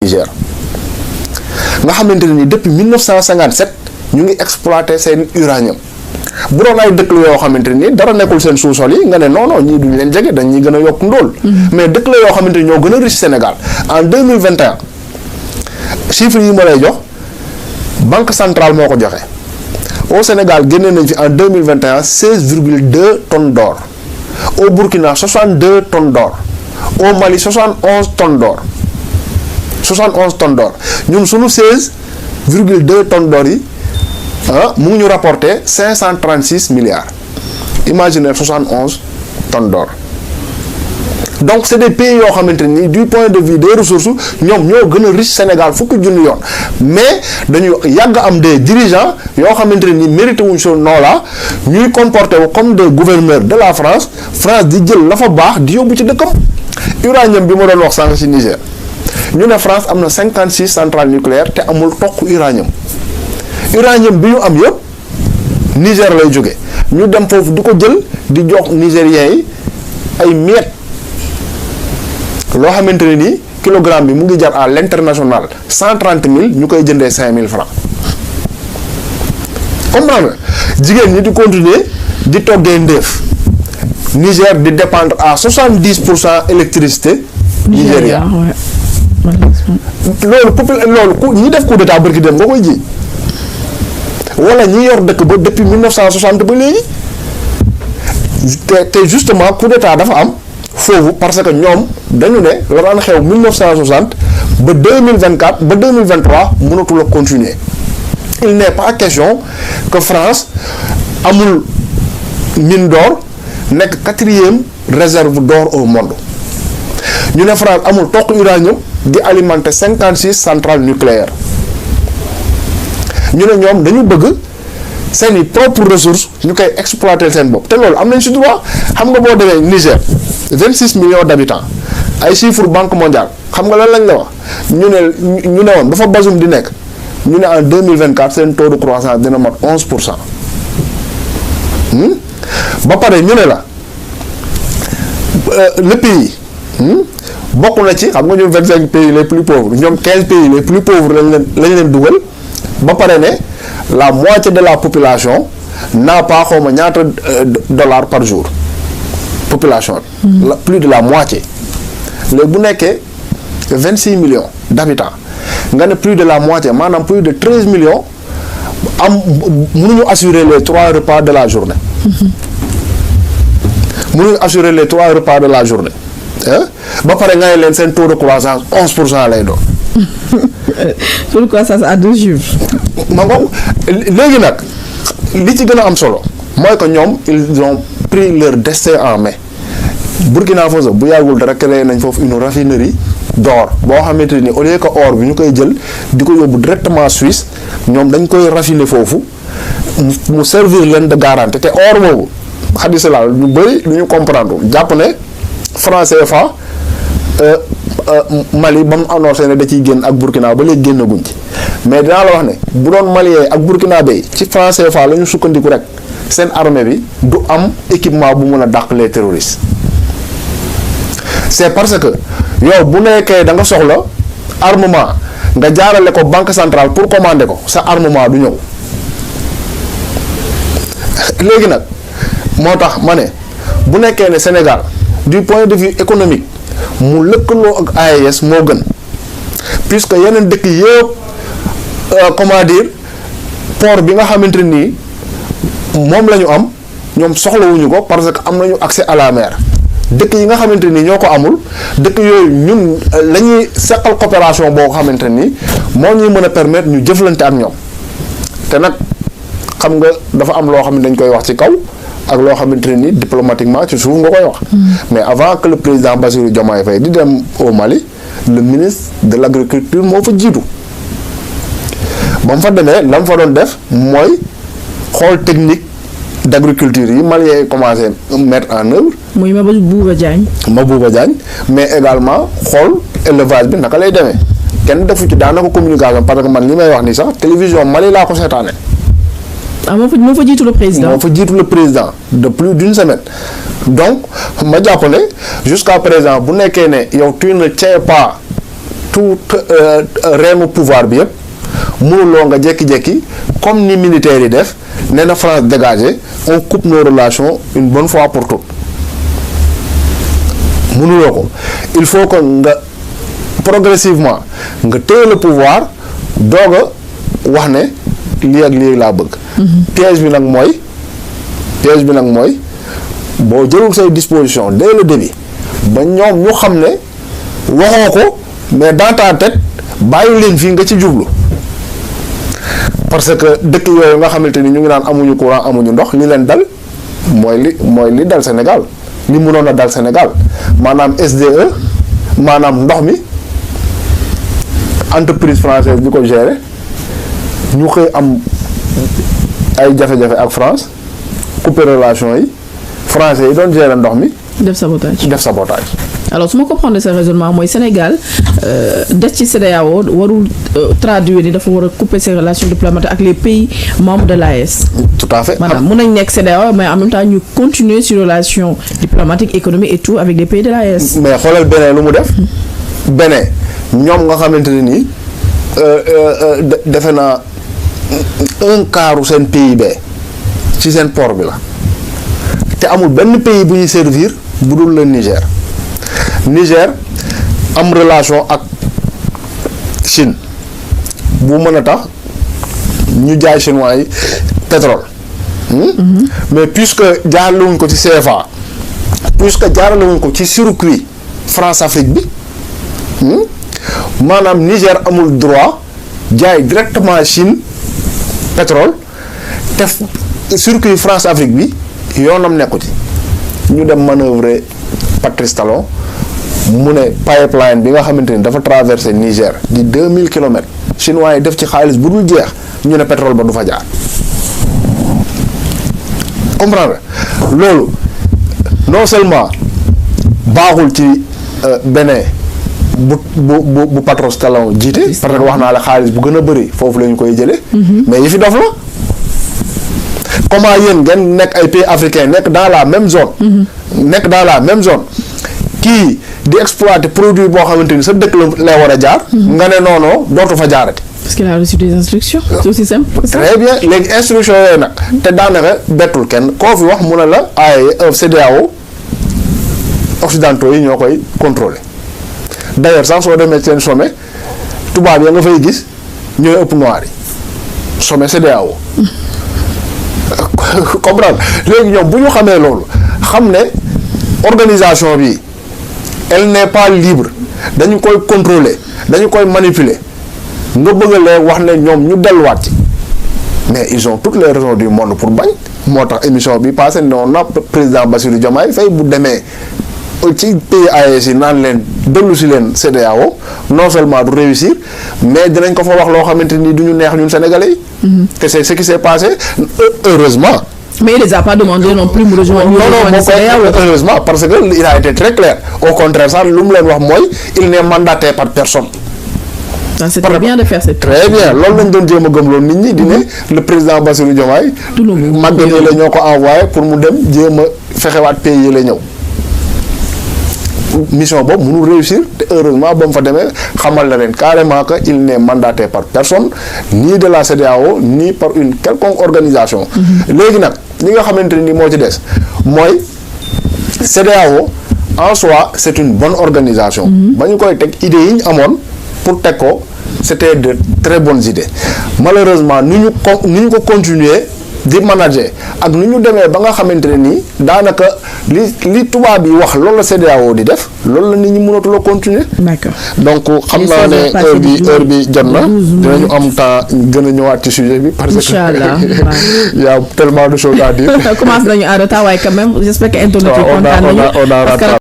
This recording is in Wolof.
Niger nga xamante ne ni depuis 1957 ñu ngi exploité seen uranium bu doon ay dëkk la yoo xamante ni dara nekkul seen sous-sol yi nga ne non non ñii duñ leen jege dañuy gën a yokk ndóol. mais dëkk la yoo xamante ni ñoo gën a riche Sénégal en 2021 chiffres yi ma lay jox banque centrale moo ko joxe au Sénégal génne nañ fi en 2021 16,2 tonnes d'or au Burkina 62 tonnes d'or au Mali 71 tonnes d'or 71 tonnes d'or ñun sunu 16,2 tonnes d'or yi. mu ngi ñu rapporté 536 milliards imaginez 71 tonnes d'or donc c'est des pays yoo xamante ni du point de vue des ressources ñoom ñoo gën a riche Sénégal fukki junni yoon mais dañu yàgg am des dirigeants yoo xamante ni mérité wuñ ce nom là ñuy comporté wu comme des gouverneurs de la France di jël la fa baax di yóbbu ci dëkkam uranium bi ma doon wax sànq ci Niger ñu ne France am na 56 centrales nucléaires te amul toq uranium bi ñu am yëpp Niger lay jóge ñu dem foofu di ko jël di jox nigériens yi ay miettes loo xamante ne nii kilogramme bi mu ngi jar à l'international 130 000 ñu koy jëndee 5 000 francs comprendre jigéen ñi di continuer di toggee ndéef Niger di dépendre à 70% électricité Nigéria loolu ñi def coup d'état bërki dem nga koy ji wala ñi yor dëkk ba depuis 1960 ba léegi te justement coup d'état dafa am foofu parce que ñoom dañu ne la daan xew 1960 ba 2024 ba 2023 mënatul a continuer il n'est pas question que France amul mine d'or nekk 4e réserve d'or au monde ñu ne France amul toq uranium di alimenter 56 centrales nucléaires ñu ne ñoom dañu bëgg seeni propres ressources ñu koy exploiter seen bopp te loolu am nañ ci droit xam nga boo demee Niger 26 millions d'habitants ay chiffres banque mondiale xam nga lan lañ la wax ñu ne woon ba fa Bazoum di nekk ñu ne en 2024 seen taux de croissance dina mat 11%. ba pare ñu ne la le pays bokk na ci xam nga ñoom 25 pays les plus pauvres ñoom 15 pays les plus pauvres lañ leen dugal. ba pare ne la moitié de la population n'a pas xawma ñaata dollars par jour population bi plus de la moitié léegi bu nekkee 26 millions d'habitants nga ne plus de la moitié maanaam plus de 13 millions mënuñu assurer les 3 repas de la journée mënuñu assurer les 3 repas de la journée ba pare nga ne leen seen taux de croissance 11% lay doon. Pourquoi ça à 2 chiffres. ma ngoog léegi nag li ci gën a am solo mooy que ñoom ils ont pris leur destin en main Burkina Faso bu yàggul dara créé nañ foofu une raffinerie d'or boo xamante ni au lieu que or bi ñu koy jël di ko yóbbu directement Suisse ñoom dañ koy raffiner foofu mu servir leen de garantie te or boobu xadisa laal ñu bëri lu ñu comprendre jàpp ne franc CFA Mali ba mu annoncé ne da ciy génn ak Burkina ba léegi génnaguñ ci mais dinaa la wax ne bu doon Malien ak Burkina bay ci franc CFA la ñu sukkandiku rek seen armée bi du am équipement bu mën a dàq les terroristes c'est parce que yow bu nekkee da nga soxla armement nga jaarale ko banque centrale pour commander ko sa armement du ñëw léegi nag moo tax ma ne bu nekkee ne Sénégal du point de vue économique mu lëkkaloo ak AES moo gën puisque yeneen dëkk yëpp comment dire port bi nga xamante nii moom la ñu am ñoom soxlawuñu ko parce que am nañu accès à la mer dëkk yi nga xamante ni ñoo ko amul dëkk yooyu ñun la ñuy seqal coopération boo xamante ni moo ñuy mën a permettre ñu jëflante ak ñoom te nag xam nga dafa am loo xam ne dañ koy wax ci kaw ak loo xamante ne ni diplomatiquement ci suuf nga koy wax. mais avant que le président Bassirou Diomaye Faye di dem au Mali le ministre de l'agriculture moo fa jiitu ba mu fa demee la mu fa doon def mooy xool technique d'agriculture yi Maliens yi commencé mettre en œuvre. muy Mabouba Diagne. Mabouba Diagne mais également xool élevage bi naka lay demee kenn defu ci daanaka communication parce que man li may wax ni sax télévision Mali laa ko seetaane. ah moo fa jiitu le président. moo fa jiitu le président de plus d'une semaine donc ma jàpp ne jusqu'à présent bu nekkee ne yow tu ne tiens pas tout reenu pouvoir bi yëpp mënuloo nga jékki-jékki comme ni militaires yi def nee na France dégagé on coupe nos relations une bonne fois pour toutes mënuloo ko il faut que nga progressivement nga téye le pouvoir doog a wax ne lii ak lii laa bëgg. piège bi nag mooy boo jëlul say disposition dès le début ba ñoom ñu xam ne waxoo ko mais dans ta tête bàyyi leen fii nga ci jublu parce que dëkk yooyu nga xamante ni ñu ngi naan amuñu courant amuñu ndox li leen dal mooy li dal Sénégal li mënoon a dal Sénégal maanaam SDE maanaam ndox mi entreprise française bi ko gérer ñu xëy am ay jafe-jafe ak France couper relation yi français yi doon gérer ndox mi. def sabotage. alors su ma comprendre ce raisonnement mooy Sénégal des ci CEDEAO warul traduire ni dafa war a couper ses relations diplomatiques ak les pays membres de l'AES. tout à fait maanaam mun nañ nekk CEDEAO mais en même temps ñu continuer sur relations diplomatiques économiques et tout avec les pays de l'AES. mais xoolal Bénin lu mu def. Bénin ñoom nga xamante ne nii defe naa un quart seen PIB ci seen port bi la te amul benn pays bu ñuy servir bu dul le Niger. Niger am relation ak Chine bu mën a tax ñu jaay chinois yi pétrole. mais puisque jaaralewuñ ko ci CFA puisque jaaralewuñ ko ci circuit France-Afrique bi maanaam Niger amul droit jaay directement Chine pétrole te circuit France-Afrique bi yoonam nekku ci ñu dem manœuvrer Patrice Talon mu ne pipeline bi nga xamante ni dafa traversé Niger di 2000 kilomètres chinois yi def ci xaalis bu dul jeex ñu ne pétrole ba du fa jaar comprendre loolu non seulement baaxul ci Bénin bu Patrice Talon jiite parce que wax naa la xaalis bu gën a bëri foofu la ñu koy jëlee mais yi fi dof la comment yéen ngeen nekk ay pays africains nekk dans la même zone kii di exploiter produit boo xamante ni sa dëkk la lay war a jaar nga ne non dootu fa jaarati parce qu'il a reçu des instructions c'est aussi simple. très bien léegi instruction yooyu nag te daanaka bettul kenn koo fi wax mu ne la ay CEDEAO occidentaux yi ñoo koy contrôler d'ailleurs sax soo demee seen sommet tubaab ya nga fay gis ñooy ëpp noir yi sommet CEDEAO comprendre léegi ñoom bu ñu xamee loolu xam ne organisation bi elle n'est pas libre dañu koy contrôler dañu koy manipuler nga bëgg leen wax ne ñoom ñu delluwaat ci mais ils ont toutes les raisons du monde pour bañ moo tax émission bi passé noonu na président Bassirou Diomaye Faye bu demee ci pays AES yi naan leen dellu si leen CEDEAO non seulement du réussir mais dinañ ko fa wax loo xamante ni du ñu neex ñun sénégalais yi. te c'est ce qui s'est passé heureusement. mais il les a pas demandé non plus mu rejoindre. heureusement parce que il a été très clair au contraire sax lu mu leen wax mooy il n'est mandaté par personne. c'est très bien de faire cette. très bien loolu lañ doon jéem a gëm loolu nit ñi di ne le président Bassirou Diomaye. màgg yi la ñoo ko envoyé pour mu dem jéem a fexewaat pays yi la ñëw. mission boobu mënul réussir te heureusement ba mu fa demee xamal na leen carrément que il n'est mandaté par personne ni de la CEDEAO ni par une quelconque organisation. léegi nag li nga xamante ni moo ci des mooy CEDEAO en soi c'est une bonne organisation. ba ñu koy teg idées yi ñu amoon pour teg ko c'était de très bonnes idées malheureusement ni ñu ko continuer di manager ak nu ñu demee ba nga xamante ne nii daanaka li tubaab yi wax loolu la CEDEAO di def loolu la nit ñi mënatula continuer. d'accord donc xam naa ne heure bi jot na dinañu am temps gën a ñëwaat ci sujet bi. parce que il y a tellement de choses à dire. commence nañu en retard waaye quand même j'espère que internet yi kontaan nañu.